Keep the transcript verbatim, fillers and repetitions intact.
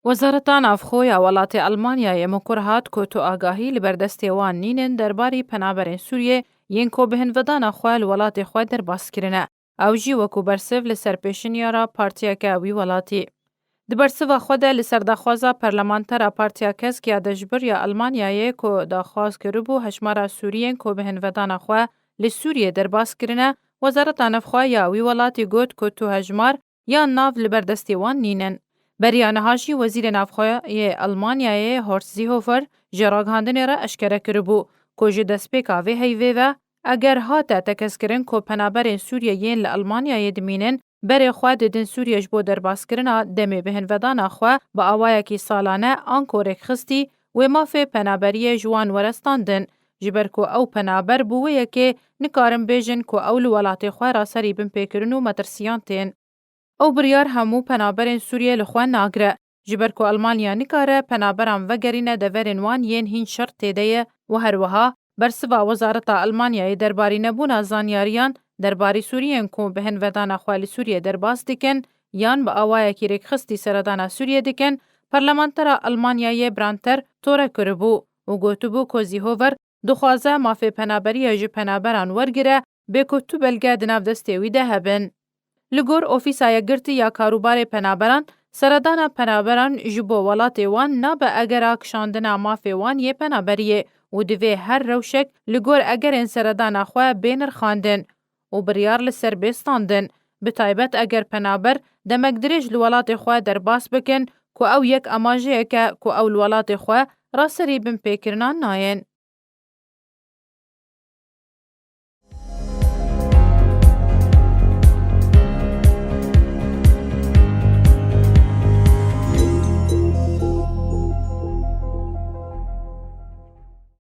Wezareta Navxwe ya welatê Elmanyayê mikur hat ku tu agahî li ber destê wan nînin derbarî penaberên Sûriyê yên ku bi hinvedana xwe li welatê xwe derbas kirine. Ew jî wekû bersiv li ser pêşinyara partiyeke wî welatî. Di bersiva xwe de li ser daxwaza parlamentera Partiya Kesk ya Deşbir ya Elmanyayê ku daxwaz kiribû hejmara Sûriyên ku bi hinvedana xwe li Sûriyê derbas kirine, Wezareta Navxwe ya wî welatî got ku tu hejmar yan nav li ber destê wan nînin. Beriya niha jî Wezîrê Navxwe yê Elmanyayê Horst Seehofer ji ragihandinê re eşkere kiribû ku ji destpêka vê heyvê ve, eger hate tekez kirin ku penaberên Sûriyê yên li Elmanyayê dimînin, berê xwe didin Sûriyê ji bo derbaskirina demê bi hinvedana xwe bi awayekî salane anko rêkxistî, wê mafê penaberiyê ji wan were standin, ji ber ku ew penaber bi wê yekê nikarin bêjin ku ew li welatê xwe raserî binpêkirin û metirsiyan tên. Ew biryar hemû penaberên Sûriyê li xwe nagire, ji ber ku Elmanya nikare penaberan vegerîne deverên wan yên hîn şer tê de ye û her wiha bersiva Wezareta Elmanyayê derbarî nebûna zanyariyan derbarî Sûriyên ku bi hinvedana xwe li Sûriyê derbas dikin yan bi awayekî rêkxistî seredana Sûriyê dikin, parlamentera Elmanyayê Brandter tore kiribû û gotibû ku Seehofer dixwaze mafê penaberiyê ji penaberan wergire, bê ku tu belge di nav destê wî de hebin. Li gor Ofîsa Yekgirtî ya Karûbarê Penaberan, seredana penaberan ji bo welatê wan nabe egera kişandina mafê wan yê penaberiyê û divê her rewşek li gor egerên seredana xwe bê nirxandin û biryar li ser bê standin, bi taybet eger penaber demek dirêj li welatê xwe derbas bikin ku ew yek amajeyek e ku ew li welatê xwe raserî binpêkirina nayên.